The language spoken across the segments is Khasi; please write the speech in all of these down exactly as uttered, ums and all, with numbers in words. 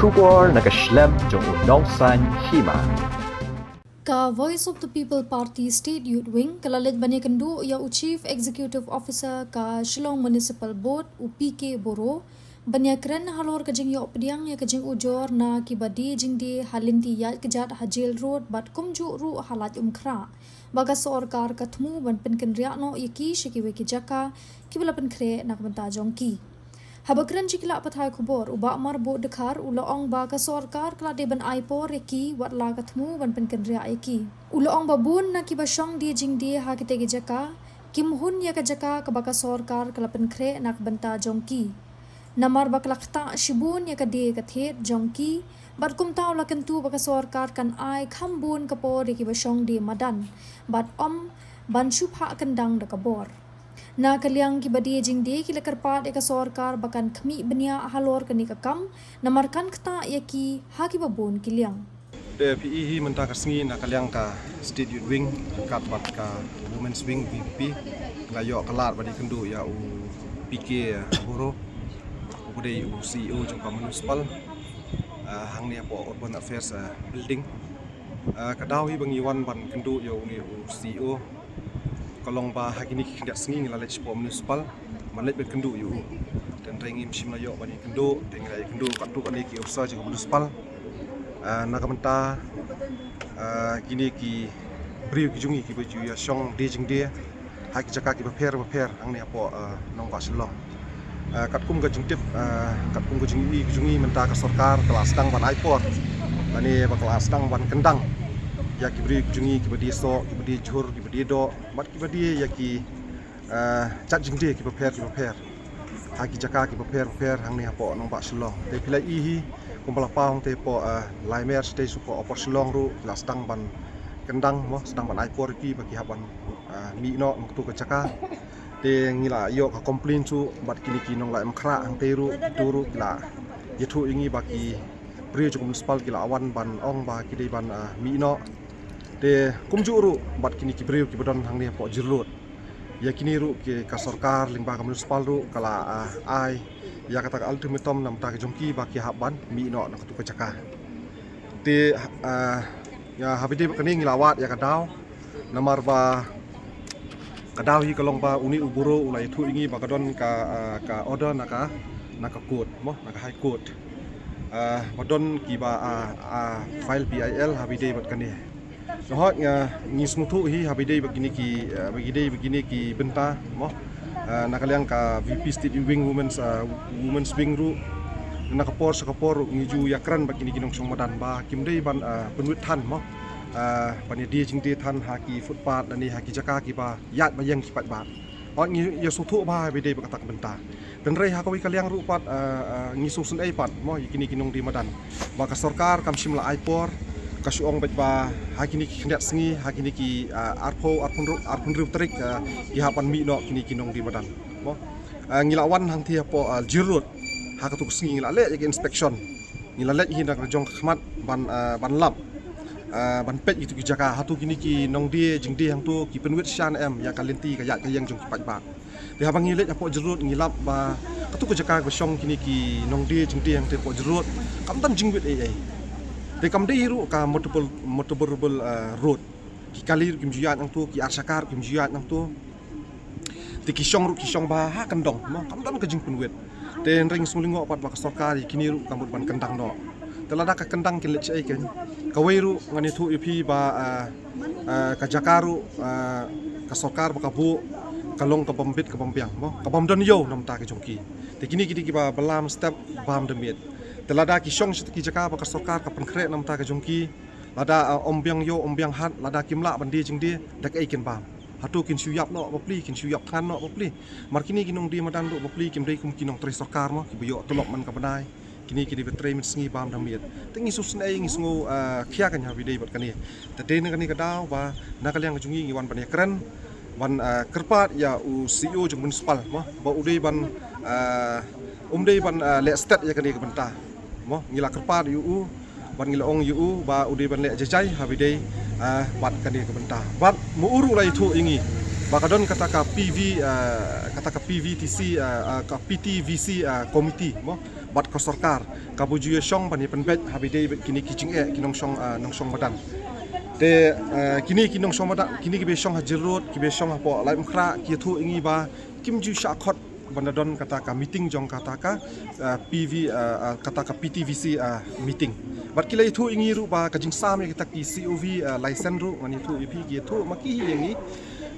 Khubor na ka shlem jong u nongsaiñ hima. Ka Voice of the People Party State Youth Wing ka la leit ban ïakynduh ïa u Chief Executive Officer ka Shillong Municipal Board, u P K Boro, ban ïakren halor ka jingïoh pdiang ïa ka jingujor na kiba die jingdie ha lynti ïaid kjat ha Jail Road bad kumjuh ruh ha Laitumkhrah, ba ka sorkar ka thmu ban pynkynriah noh ïa ki sha kiwei ki jaka kiba la pynkhreh na ka bynta jong ki. Haba kren sha ki lad pathai khubor, u Bah Marbud Dkhar u la ong ba ka sorkar ka la dei ban ai por ïa ki, wat la ka thmu ban pynkynriah ïa ki. U la ong ba bun na kiba shong die jingdie ha kitei ki jaka kim hun ïa ka jaka kaba ka sorkar ka la pynkhreh na ka bynta jong ki, namar ba ka la ktah shibun ïa ka die ka thied jong ki. Bad kumta u la kyntu ba ka sorkar kan ai kham bun ka por ïa kiba shong die madan bad ym ban shu phah kyndang da ka bor. Na ka liang kiba die jingdie ki la kyrpad ïa ka sorkar ba kan khmih bniah halor kane ka kam, namar kan ktah ïa ki ha kiba bun ki liang. Te phi i hi mynta ka sngi na ka liang ka State Youth Wing ryngkat bad ka Women's Wing, V P P, ka la ïoh ka lad ban ïakynduh ïa u P K Boro, u ba dei u C E O jong ka municipal, ah, hangne hapoh Urban Affairs, ah, Building. Ah, ka daw hi ba ngi wan ban kynduh ïa une u C E O ka long ba ha kine ki khyndiat sngi ngi la leit shapoh municipal ban leit ban kynduh ïa u. Te hynrei ngim shym la ïoh ban ïakynduh, te ngi la ïakynduh katto katne ki officer jong ka municipal. Ah, na ka bynta, ah, kine ki briew ki jong ngi kiba ju ïa shong die jingdie ha ki jaka kiba pher bapher hangne hapoh, ah, nongbah Shillong. Ah, katkum ka jingtip, ah, katkum ka jingïohi ka jong ngi mynta ka sorkar ka la sdang ban ai por lane ba ka la sdang ban kyndang ïa ki briew ki jong ngi kiba die soh, kiba die jhur, kiba die doh bad kiba die ïa ki, ah, jait jingdie kiba pher kiba pher ha ki jaka kiba pher bapher hangne hapoh nongbah Shillong. Te phi la i hi kumba la paw hangtei hapoh, ah, Laimer shatei sha hapoh Upper Shillong ruh ki la sdang ban kyndang mo, sdang ban ai por ïa ki ba ki hap ban, ah, mih noh na katu ka jaka. Te ngi la ïoh ka complain shuh bad kine ki nonglait umkhrah hangtei ruh, kito ruh ki la ïathuh ïa ngi ba ki briew jong ka municipal ki la wan ban ong ba ki dei ban, ah, mih noh. Te kumjuh ruh bad kine ki briew kiba don hangne hapoh Jail Road, ïa kine ruh ki ka sorkar lyngba ka municipal ruh ka la, ah, ai ïa kata ka ultimatum na bynta ka jong ki ba ki hap ban mih noh na katu ka jaka. Te, ah, ïa haba ïadei bad kane ngi la wad ïa ka daw, namar ba ka daw hi ka long ba une u Boro u la ïathuh ïa ngi ba ka don ka, ah, ka order na ka, na ka court mo, na ka High Court, ah, ba don kiba, ah, ah, file P I L haba ïadei bad kane. Te hooid, ah, ngi sngewthuh hi haba ïadei bad kine ki, ah, haba ïadei bad kine ki bynta mo, ah, na ka liang ka V P P State Youth Wing, Women's, ah, Women's Wing ruh, na ka por sha ka por ruh ngi ju ïakren bad kine ki nongshong madan ba kim dei ban, ah, pynwit than mo, ah, ban ïa die jingdie than ha ki footpath lane ha ki jaka kiba ïaid ba ïeng ki paidbah. Hooid, ngi ïa sngewthuh bha haba ïadei bad kata ka bynta. Te hynrei ha kawei ka liang ruh pat, ah, ah, ngi sngewsynei pat mo ïa kine ki nongdie madan ba ka sorkar kam shym la ai por, ka shu ong beit ba ha kine ki khyndiat sngi, ha kine ki, ah, arphew, arphew hynriew, arphew hynriew tarik, ah, ki hap ban mih noh kine ki nongdie madan mo. Ah, ngi la wan hangtei hapoh, ah, Jail Road ha katu ka sngi, ngi la leh ïa ka inspection, ngi la leit hi na ka jong ka khmat ban, ah, ban lap, ah, ban peit ïa kitu ki jaka, hato kine ki nongdie jingdie hangto ki pynwit shisha ne em ïa ka lynti ka ïaid ka ïeng jong ki paidbah. Te haba ngi leit hapoh Jail Road ngi lap ba katu ka jaka kaba shong kine ki nongdie jingdie hangtei hapoh Jail Road kam don jingwit ei ei. Te kam dei ruh ka motorable, motorable, ah, road. Ki kali ruh kim ju ïaid hangto, ki arshaka ruh kim ju ïaid hangto. Te ki shong ruh ki shong bha ha kyndong mo, kam don ka jingpynwit. Te hynrei ngi sngewlyngngoh pat ba ka sorkar ïa kine ruh kam mut ban kyndang noh. Te lada ka kyndang kin leit shaei kein? Kawei ruh ngan ïathuh ïa phi ba, ah, ah, ka jaka ruh, ah, ka sorkar ba ka buh ka long ka bym bit ka bym biang mo, ka bym don ïew na bynta ka jong ki. Te kine ki dei kiba bylla mynstep bam da miet. Te lada ki shong sha ki jaka ba ka sorkar ka pynkhreh na bynta ka jong ki, lada, ah, ym biang ïew ym biang hat, lada kim lah ban die jingdie, da kaei kin bam? Hato kin shu ïap noh bapli, kin shu ïap thngan noh bapli? Namar kine ki nongdie madan ruh bapli kim dei kum ki nongtrei sorkar mo, kiba ïoh tulop man ka bnai. Kine ki dei ba trei mynsngi bam da miet. Te ngi sngewsynei, ngi sngew, ah, khia kane haba ïadei bad kane. Te dei na kane ka daw ba na ka liang ka jong ngi ngi wan ban ïakren, ban, ah, kyrpad ïa u C E O jong municipal mo, ba u dei ban, ah, um dei ban, ah, leh stet ïa kane ka bynta mo. Ngi la kyrpad ïa u, bad ngi la ong ïa u ba u dei ban leh jai jai haba ïadei, ah, bad kane ka bynta. Bad ma u ruh u la ïathuh ïa ngi ba ka don kata ka P V, ah, kata ka P V T C, ah, ah, ka P T V C, ah, committee mo, bad ka sorkar kaba ju ïa shong ban ïa pynbeit ha ba ïadei bad kine ki jingeh ki nongshong, ah, nongshong madan. Te, ah, kine ki nongshong madan, kine kiba shong ha Jail Road, kiba shong hapoh Laitumkhrah, ki ïathuh ïa ngi ba kim ju shah khot ban da don kata ka meeting jong kata ka, ah, P V, ah, ah, kata ka P T V C, ah, meeting. Bad ki la ïathuh ïa ngi ruh ba ka jingsam ïa kita ki C O V, ah, license ruh, ngan ïathuh ïa phi, ki ïathuh ma ki hi ïa ngi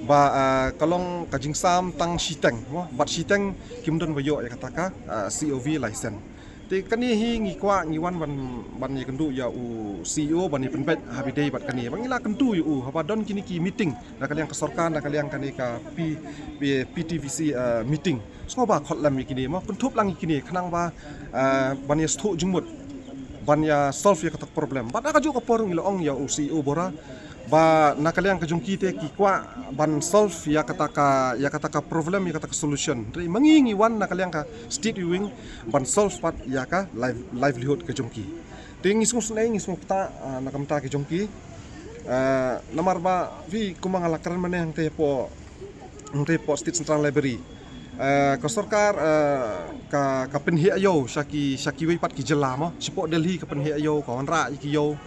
ba, ah, ka long ka jingsam tang shiteng, mo, bad shiteng kim don ba ïoh ïa kata ka, ah, C O V license. Te kane hi ngi kwah ngi wan ban, ban ïakynduh ïa u C E O ban ïa pynbeit ha ba ïadei bad kane. Ba ngi la kyntu ïa u haba don kine ki meeting na ka liang ka sorkar, na ka liang kane ka P-, P-, P T V C, ah, meeting. Sngewbha khot lem ïa kine, mo, kynthup lang ïa kine khnang ba, ah, ban ïa sngewthuh jingmut, ban ïa solve ïa kata ka problem. Bad ha kajuh ka por ngi la ong ïa u C E O Bora ba na ka liang ka jong ki te ki kwah ban solve ïa kata ka, ïa kata ka problem, ïa kata ka solution. Hynrei ma ngi ngi wan na ka liang ka state wing ban solve pat ïa ka live-, livelihood ka jong ki. Te ngi sngewsynei, ngi sngewkta, ah, na ka bynta ka jong ki. Ah, namar ba phi, kumba nga la kren mynne hangtei hapoh, hangtei hapoh State Central Library. Ah, ka sorkar, ah, ka, ka pynheh ïew sha ki, sha kiwei pat ki jylla, mo. Shapoh Delhi ka pynheh ïew, ka wanrah ïa ki ïew.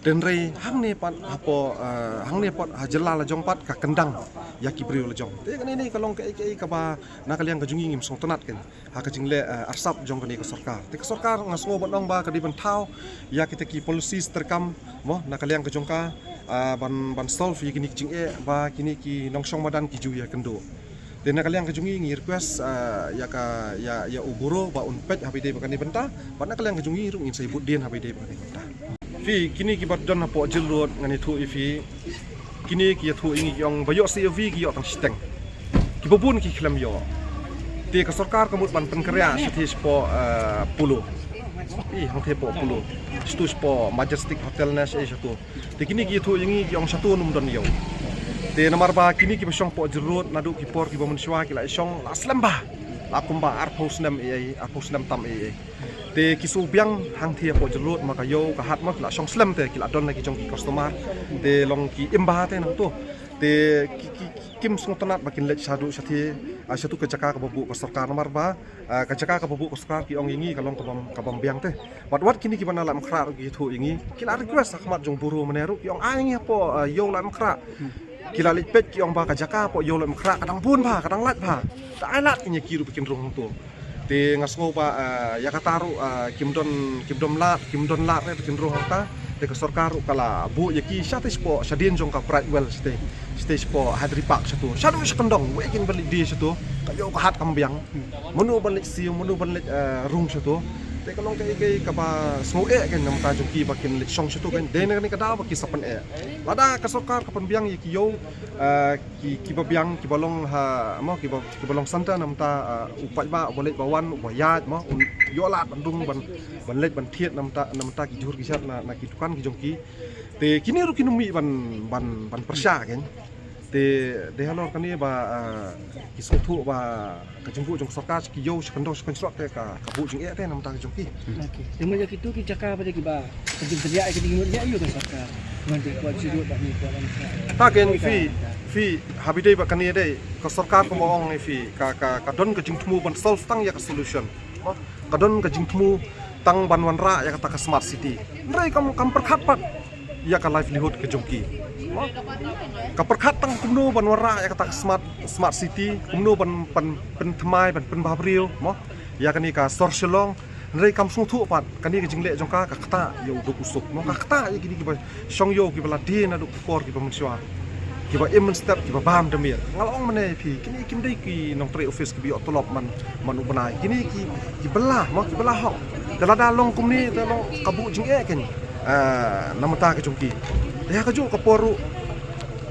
Hynrei hangne pat hapoh, eh, hangne pat ha jylla la jong pat ka kyndang ïa ki briew la jong. Te kane ne ka long kaei kaei kaba na ka liang ka jong ngi ngim sngewtynnat kane ha ka jingleh, eh, arsap jong kane ka sorkar. Te ka sorkar nga sngew ban ong ba ka dei ban thaw ïa kita ki policies treikam, mo, na ka liang ka jong ka, eh, ban, ban solve ïa kine ki jingeh ba kine ki nongshong madan ki ju ïakynduh. Te na ka liang ka jong ngi ngi request, ah, ïa ka, ïa, ïa u Buro ba un peit ha ba ïadei bad kane ka bynta, bad na ka liang ka jong ngi ruh ngin sa ïa bud dien ha ba ïadei bad kane ka bynta. Phi, kine kiba don hapoh Jail Road ngan ïathuh ïa phi. Kine ki ïathuh ïa ngi ki ong ba ïoh C O V ki ïoh tang shiteng. Kiba bun ki khlem ïoh. Te ka sorkar ka mut ban pynkynriah shathie shapoh, ah, Polo. Ih, hangthie hapoh Polo. Shatu shapoh Majestic Hotel ne shaei shatu. Te kine ki ïathuh ïa ngi ki ong shatu ym don ïew. Te namar ba kine kiba shong hapoh Jail Road naduh ki por kiba mynshuwa ki la shong la slem bha. La kumba arphew snem ei ei, arphew snem tam ei ei. Te ki shu biang hangthie hapoh Jail Road ma ka ïew ka hat ma ki la shong slem te ki la don la ki jong ki customer. Te long ki im bha te nangto. Te ki, ki, ki kim sngewtynnat ba kin leit shaduh shathie, ah, shatu ka jaka kaba buh ka sorkar namar ba ah, ka jaka kaba buh ka sorkar ki ong ïa ngi ka long kabym, kabym biang te. Wat wat kine kiba na Laitumkhrah ruh ki ïathuh ïa ngi. Ki la request ha khmat jong u Buro mynne ruh ki ong ai ïa ngi hapoh, ah, ïew Laitumkhrah. Ki la leit peit ki ong ba ka jaka hapoh ïew Laitumkhrah ka dang bun bha, ka dang lait bha. Te ai lad ïa ngi ki ruh ba kin rung hangto. Te nga sngew ba, ah, ïa kata ruh, ah, kim don, kim don lad, kim don lad re ba kin rung hangta. Te ka sorkar ruh ka la buh ïa ki shatei shapoh, shadien jong ka Pride Well shatei. Shatei shapoh Hydri Park shatu. Shaduh sha kyndong, wei kin ban leit die shatu. Ka ïew ka hat kam biang. Mano ban leit siew, mano ban leit, eh, rung shatu. Te ka long kaei kaei kaba sngew eh kein na ka bynta jong ki ba kin leit shong shatu kein. Dei na kane ka daw ba ki sa pyneh. Lada ka sorkar ka pynbiang ïa ki ïew, eh, ki, kiba biang, kiba long ha, mo, kiba, kiba long center na ka bynta, eh, u paidbah uba leit ba wan, uba ïaid, mo, un ïoh lad ban rung ban, ban leit ban thied na ka bynta, na ka bynta ki jhur ki jhat na, na ki dukan ki jong ki. Te kine ruh kin ym mih ban, ban, ban pyrshah kein. Te dei halor kane ba, ah, ki sngewthuh ba ka jingbuh jong ka sorkar sha ki ïew sha kyndong sha kyndong te ka, ka buh jingeh te na ka bynta ka jong ki. Okey. Te mynta kitu ki jaka ba dei kiba ka jingpynïaid ka jingmut ïa ïa ka sorkar. Mynta ka jingmut ba ni ka. Ta kein phi, phi ha ba ïadei bad kane dei ka sorkar kumba ong ïa phi ka, ka, ka don ka jingthmu ban solve tang ïa ka solution. Ka don ka jingthmu tang ban wanrah ïa kata ka smart city. Hynrei kam, kam pyrkhat pat ïa ka livelihood ka jong ki. Mo? Ka pyrkhat tang kumno ban wanrah ïa kata ka smart, smart city, kumno ban, ban pynthymmai, ban pynbha briew, mo? Ïa kane ka sor Shillong. Hynrei kam sngewthuh pat kane ka jingleh jong ka, ka ktah ïa u duk u suk, mo? Ka ktah ïa kine kiba shong ïew kiba la die naduh ki por kiba mynshuwa. Kiba im mynstep, kiba bam da miet. Nga la ong mynne ïa phi, kine kim dei ki nongtrei office kiba ïoh tulop man, man u bnai. Kine ki, ki bylla, mo, ki bylla hok. Te lada long kumne, te long ka buh jingeh kein, eh, na ka bynta ka jong ki. Te ha kajuh ka por ruh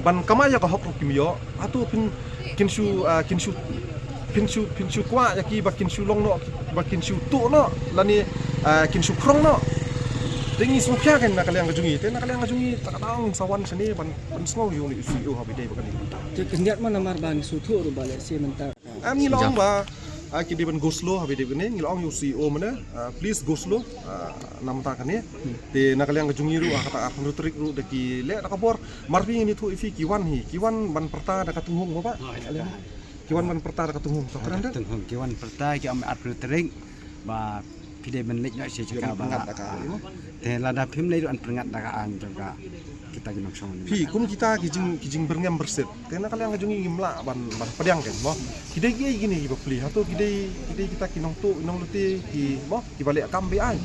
ban kamai ïa ka hok ruh kim ïoh. Hato phin, kin shu, eh, kin shu, phin shu, phin shu kwah ïa ki ba kin shu long noh, ba kin shu tuh noh lane, eh, kin shu khrong noh. Te ngi sngewkhia kein na ka liang ka jong ngi, te na ka liang ka jong ngi ta ka daw ngin sa wan shane ban, ban pynsngew ïa une u C E O ha ba ïadei bad kane. Te khyndiat ma namar ba ngi sngewthuh ruh ba lehse mynta. Em, ngi la ong ba, ah, ki dei ban go slow ha ba ïadei bad kane, ngi la ong ïa u C E O mynne, ah, please go slow, ah, na ka bynta kane. Te na ka liang ka jong ngi ruh, ah, kata arphew tarik ruh da ki leh da ka bor. Mar phi ngin ïathuh ïa phi ki wan hi, ki wan ban pyrta da ka tynghung mo ba. Ki wan ban pyrta da ka tynghung, to kren de. Tynghung, ki wan pyrta ki ong arphew tarik ba Phi dei ban leit noh sha jaka ba la. Te lada phim leit ruh yn pyngngad da ka aiñ jong ka kita ki nongshong. Phi kum kita ki jing, ki jingbyrngem byrsit. Te na ka liang ka jong ngi ngim lah ban, ban pdiang kein mo. Ki dei kiei kine kiba plie? Hato ki dei, ki dei kita ki nongtuh nonglute ki mo, kiba leh kam be-aiñ?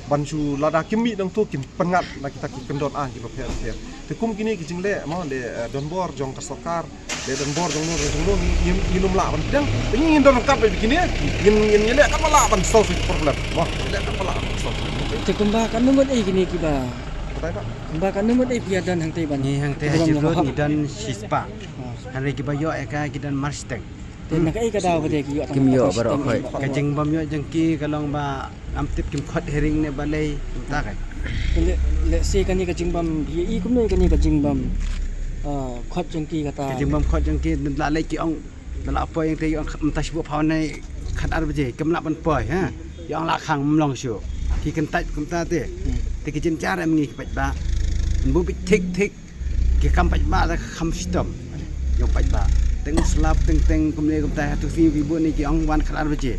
Ban shu lada kim mih nangtu kim pyngngad na kita ki kyndon aiñ kiba pher pher. Te kum kine ki jingleh mo, leh, eh, donbor jong ka sorkar, leh donbor jong no jong no, ngi, ngi, ngin ym lah ban pdiang. Te ngi ngin don ryngkat bad kine, ngin, ngin ïaleh katba lah ban solve ki problem mo, ïaleh katba lah ban solve. Te kumba katno ngut ei kine kiba, kumba katno ngut ei phi ïa don hangtei ban? Ngi hangtei ha Jyrot ngi don shispah. Hynrei kiba ïoh ïa ka ki don marshiteng. Te na kaei ka daw ba dei ki ïoh tang? Kim ïoh baroh khoit. Ka jingbym ïoh jong ki ka long ba ngam tip kim khot hearing ne balei, kumta ka. Te leh, lehse kane ka jingbym ïohi kumno ïa kane ka jingbym, ah, khot jong ki kata. Ka jingbym khot jong ki, da la leit ki ong, da la poi ïa ki ong mynta shibun phaw ne khatar baje kim lah ban poi, ha. Ki ong la khang, ym long shuh. Ki kyntait kumta te. Te ki jynjar em ngi ki paidbah. Bun bit thik thik. Ki kam paidbah da ka kam shitom. Ïa u paidbah. Teng u slap teng teng kumne kumta, ha tu sngi ki bun ne ki ong wan khatar baje.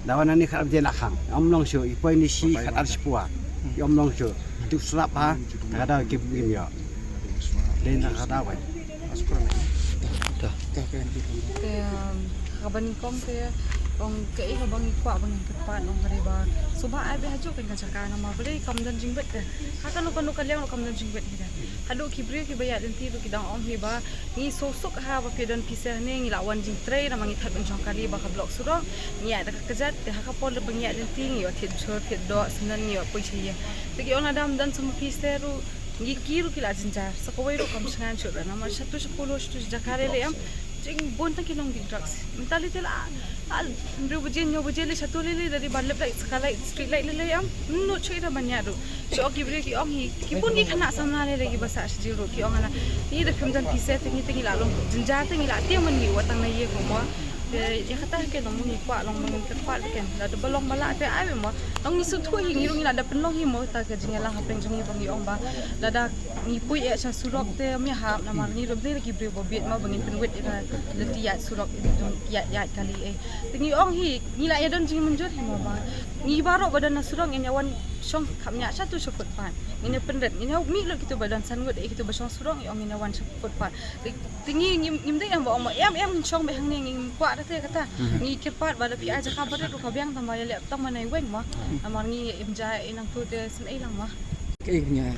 Da wan ne khatar baje la khang. Ym long shuh, i poi ne shi khatar shipua. Ym long shuh. Tu slap ha. Ta ka daw kim, kim ïoh. Dei na ka daw kan. Te, um, ha kaba nyngkong te, ong kaei kaba ngi kwah ba ngin kyrpad, ong ka dei ba sngewbha ai beit hajuh kane ka jaka, namar balei kam don jingbit te. Ha kano kano ka liang ruh kam don jingbit hi te. Haduh ki briew kiba ïaid lynti ruh ki dang ong hi ba ngi sngewsuk ha ba phi don pisa ne ngi la wan jingtrei namar ngi thait ban jong kali ba ka block surok, ngi ïaid da ka kjat, te ha ka por ba ngi ïaid lynti ngi ïoh thied jhur thied doh, snem ngi ïoh poi sha ïing. Te ki ong lada ym don sum pisa ruh, ngi ki ruh ki la jynjar. Sa kawei ruh kam shngaiñ shuh namar shatu sha Polo shatu sha jaka lei lei em. Jingbun tang ki long ki drugs. Mynta lei te la, la hynriew baje hynñiew baje lei shatu lei lei, da dei ba lep light sky light street light lei lei em. Ym nud shuh ïa da ban ïaid ruh. Shu ki briew ki ong hi, ki bun ki khynnah samla lei lei kiba sah sha jingruh ki ong ana, ngi da phim don pisa te ngi te ngi la long jynjar te ngi la tieng ban ngi wat tang na ïing mo. Te ïa kata hi ke long mo ngi kwah long mo ngin kyrpad beit kein. Lada ba long ba lah te ai beit mo. Long ngi sngewthuh hi ngi ruh ngi la da pynlong hi mo ta ka jingïalang hapdeng jong ngi ba ngi ong ba lada ngi poi eh sha surok te ym ïahap namar ngi ruh dei ki briew ba bieit mo ba ngin pynwit ïa ka lynti ïaid surok ïaid ïaid kali eh. Te ngi ong hi ngi la ïa don jingmynjur hi mo ba ngi baroh ba don na surok ngin ïa wan shong khapngiah shatu sha footpath. Ngin ïa pynrit ngin ïa mih lut kito ba don san ngut eh kito ba shong surok ngi ong ngin ïa wan sha footpath. Te, te ngi ngim, ngim dei em ba ong em em ngin shong beit hangne ngim kwah da te kata. Ngi kyrpad ba da phi ai jaka barit ruh ka biang tang ba ïaleh tang ba nai weng ma. Namar ngi im ja i nangtu te sngewsih lang ma. Kaei kane?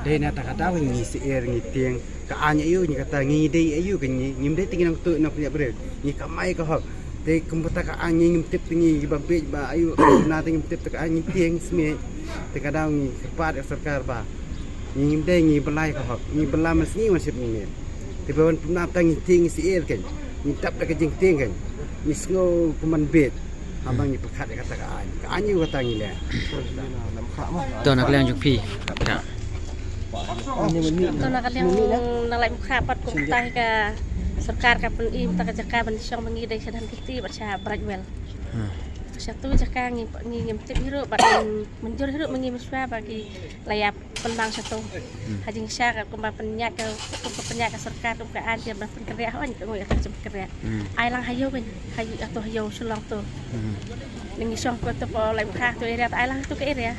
Dei na ta kata ngi syier ngi tieng ka aiñ aïu ngi kata ngi dei aïu ka ngi ngim dei te ngi nangtu nang pynïap briew ngi kamai ka hok. Te kumta ka aiñ ngi ngim tip te ngi ba bieit ba aïu na te ngim tip te ka aiñ ngi tieng smiej. Te ka daw ngi kyrpad ïa sorkar ba ngi ngim dei ngi bylla ka hok ngi bylla man sngi man ship ngi miet. Te ba wan pynap ta ngi tieng ngi syier kein ngi dap da ka jingtieng kein ngi sngew kumban bieit. Haba ngi pyrkhat ïa kata ka aiñ ka aiñ ïa kata ngi leh. To na ka liang jong phi. To na ka liang na Laitumkhrah pat kumta hi ka sorkar ka pyni mynta ka jaka ban shong ba ngi dei sha Dhankheti bad sha Brightwell. Shatu jaka ngi ngi ngim tip hi ruh bad ngim mynjur hi ruh ma ngi mynshuwa ba ki la ïa pynbang shatu. Ha jingshisha ka kumba pynïaid ka kumba pynïaid ka sorkar kum ka aiñ ki ban pynkynriah hooid ka ngoi ka jam pynkynriah. Ai lang ha ïew kan ha ïew to ha ïew Shillong to. Ngi shong ko to ko Laitumkhrah to area to ai lang to ka area.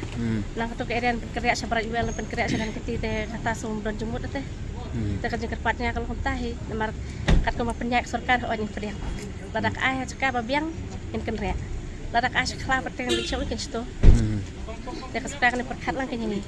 Lang to ka area pynkynriah sha Brightwell pynkynriah sha Dhankheti te kata sum don jingmut te. Te ka jingkyrpad nga ka long kumta hi namar kat kumba pynïaid ka sorkar hooid ngi pdiang. Lada ka ai ha jaka ba biang ngin kynriah. Lada ka ai sha khlaw pateng di shong kin shatu. Te ka sorkar kan pyrkhat lang ka ngi.